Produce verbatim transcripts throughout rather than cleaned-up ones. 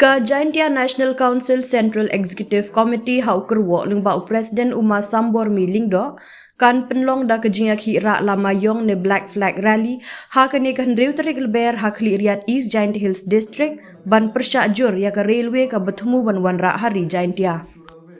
Ka Jaintia National Council Central Executive Committee ha u kyrwoh lyngba u President Uma Sambormi Lyngdoh kan pynlong da ka jingïakhih rah lama ïong ne Black Flag Rally ha kane ka hynriew tarik Lber ha Khliehriat, East Jaintia Hills District, ban pyrshah jur ïa ka railway kaba thmu ban wanrah ha ri Jaintia.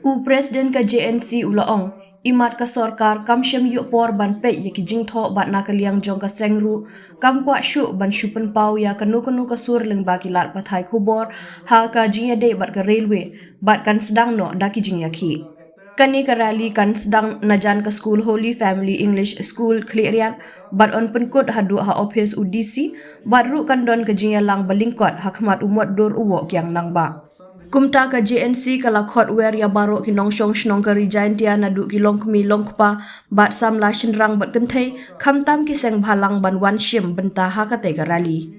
U President ka J N C u la ong, imat ka sorkar kam shym ïoh por ban peit ïa ki jingthoh bad na ka liang jong ka seng ruh kam kwah shuh ban shu pynpaw ïa kano kano ka sur lyngba ki lad pathai khubor ha ka jingïadei bad ka railway, bad kan sdang noh da ki jingïakhih. Kane ka rally kan sdang na jan ka skul Holy Family English School Khliehriat bad yn pynkut haduh ha ophis u D C, bad ruh kan don ka jingïalang ba lyngkot ha khmat u motdur u Woh Kiang Nangbah. Kumta ka J N C ka la khot wer ïa baroh ki nongshong shnong ka ri Jaintia naduh ki longkmie longkpa bad samla shynrang bad kynthei, khamtam ki seng bhalang ban wan shim bynta ha katei ka rally.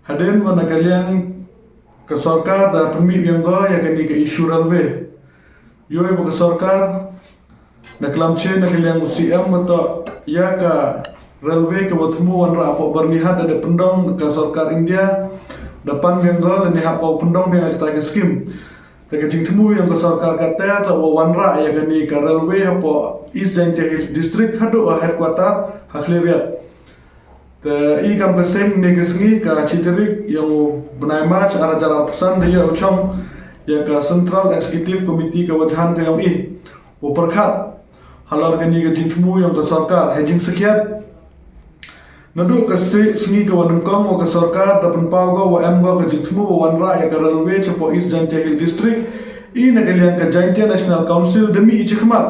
Hadien ba na ka liang ka sorkar da pynmih biang ko ïa kane ka issue railway, ïoh ba ka sorkar na klam che na ka liang u C M ba toh ïa ka railway kaba thmu wanrah hapoh Byrnihat da dep pyndong ka sorkar India, da pan biang ko lane hapoh pyndong biang ïa kata ka skim. Te ka jingthmu ïa ka sorkar kata toh ba wanrah ïa kane ka railway hapoh East Jaintia Hills District haduh ha headquarter ha Khliehriat. Te i kam ka seng ne ka sngi ka chi tarik ïa u bnai March ar hajar arphew san da ïa u chong ïa ka Central Executive Committee ka wajan ka ïong i u pyrkhat halor kane ka jingthmu ïong ka sorkar ha jingsakhiat. Naduh ka si-, sngi ka wa nyngkong wa ka sorkar da pynpaw ko wa em ko ka jingthmu wa wanrah ïa ka railway chapoh East Jaintia Hill District, i na ka liang ka Jaintia National Council da mih i chakhmat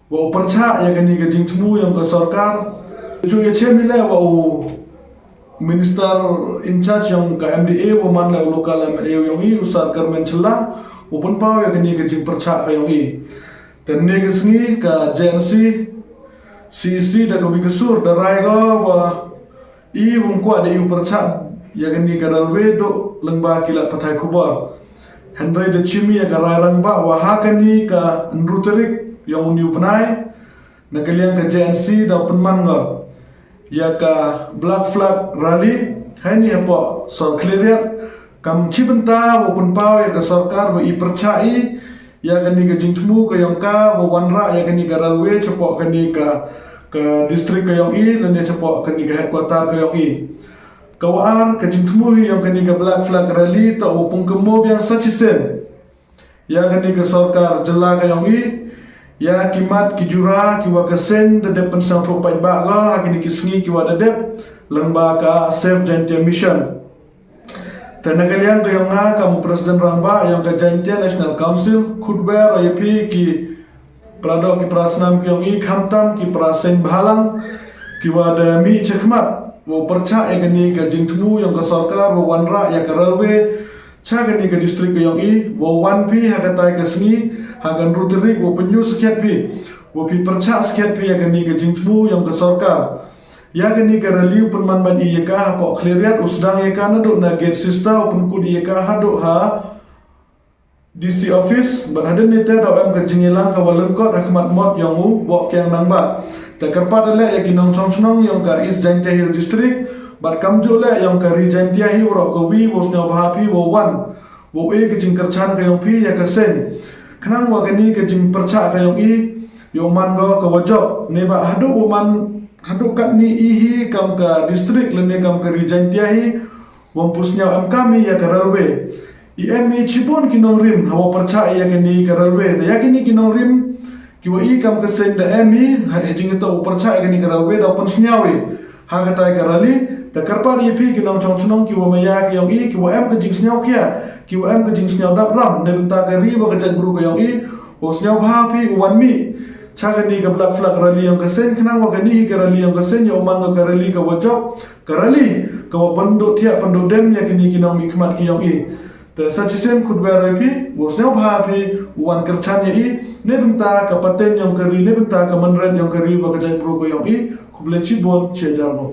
wa u pyrchah ïa kane ka jingthmu ïong ka sorkar. Ju ïa chem i leh wa u minister in charge ïong ka M D A wa man leh u local M L A ïong i u Sir Kyrmen Shylla u pynpaw ïa kane ka jingpyrchah ka ïong i. Te ne ka sngi ka J N C C E C da ka wi ka sur da rai ko wa i wym kwah da i u pyrchah ïa kane ka railway duh lyngba ki lad pathai khubor. Hynrei da chim i ïa ka rai rangbah wa ha kane ka hynriew tarik ïong une u bnai na ka liang ka J N C da pynman ko ïa ka Black Flag Rally ha ini hapoh sor Khliehriat. Kam chi bynta wa pynpaw ïa ka sorkar wa i pyrchah i ïa kane ka jingthmu ka ïong ka wa wanrah ïa kane ka railway chapoh kane ka, ka district ka ïong i lane chapoh kane ka headquarter ka ïong i. Ka wa ar ka jingthmu hi ïong kane ka Black Flag Rally toh wa pynkhynñiuh biang sa chisien ïa kane ka sorkar jylla ka ïong i, ïa ki mat ki jura ki wa ka seng da dep pynsngewthuh paidbah ko ha kine ki sngi ki wa da dep lyngba ka Save Jaintia Mission. Te na ka liang ka ïong nga kam u President rangbah ïong ka Jaintia National Council, khutbah ïa phi ki para doh ki para snam ki ïong i, khamtam ki para seng bhalang ki wa da mih chakhmat wa pyrchah ïa kane ka jingthmu ïong ka sorkar wa wanrah ïa ka railway cha kane ka district ka ïong i, wa wan phi ha katai ka sngi ha ka hynriew tarik wa pynïoh sakhiat phi wa phi pyrchah sakhiat phi ïa kane ka jingthmu ïong ka sorkar. Ïa kane ka rally u pynman ban i ïa ka hapoh Khliehriat, u sdang ïa ka naduh na gate sister, u pynkut ïa ka haduh ha D C office, bad hadien nite da em ka jingïalang ka wa lyngkot ha khmat mot ïong u Woh Kiang Nangbah. Te kyrpad leh ïa ki nongshong shnong ïong ka East Jaintia Hill District bad kamjuh leh ïong ka ri Jaintia hi waroh kawi, wa sngewbha phi wa wan wa u e ka jingkyrchan ka ïong phi ïa ka seng khnang wa kane ka jingpyrchah ka ïong i ïoh man ko ka wa jop. Ne ba haduh wa man, haduh katni i hi kam ka district lane kam ka ri Jaintia hi wam pu sñiaw em kam hi ïa ka railway. I em hi chibun ki nongrim ha wa pyrchah ïa kani ka railway. Da ïa kini ki nongrim ki wa i kam ka seng da em hi ha i jingito wa pyrchah ïa kani ka railway da u pynsñiaw i ha katai ka rally. Da kyrpad ïa phi ki nongchong chnong ki wa maya ka ïong i, ki wa em ka jingsñiaw khia, ki wa em ka jingsñiaw dap ram ne bynta ka ri wa ka jaitbru ka ïong i, wa sñiaw bha phi u wan mih cha kani ka Black Flag Rally ïong ka seng, khnang wa kani ka rally ïong ka seng ïa u man ka rally ka wa jop, ka rally ka wa pynduh thiah pynduh dem ïa kini ki nongmihkhmat ki ïong i. Te sa chisien khutbah rai phi, wa sñiaw bha phi u wan kyrchan ïa i ne bynta ka pateng ïong ka ri, ne bynta ka mynret ïong ka ri wa ka jaitbru ka ïong i. Khublei chibun, chi hajar nguh.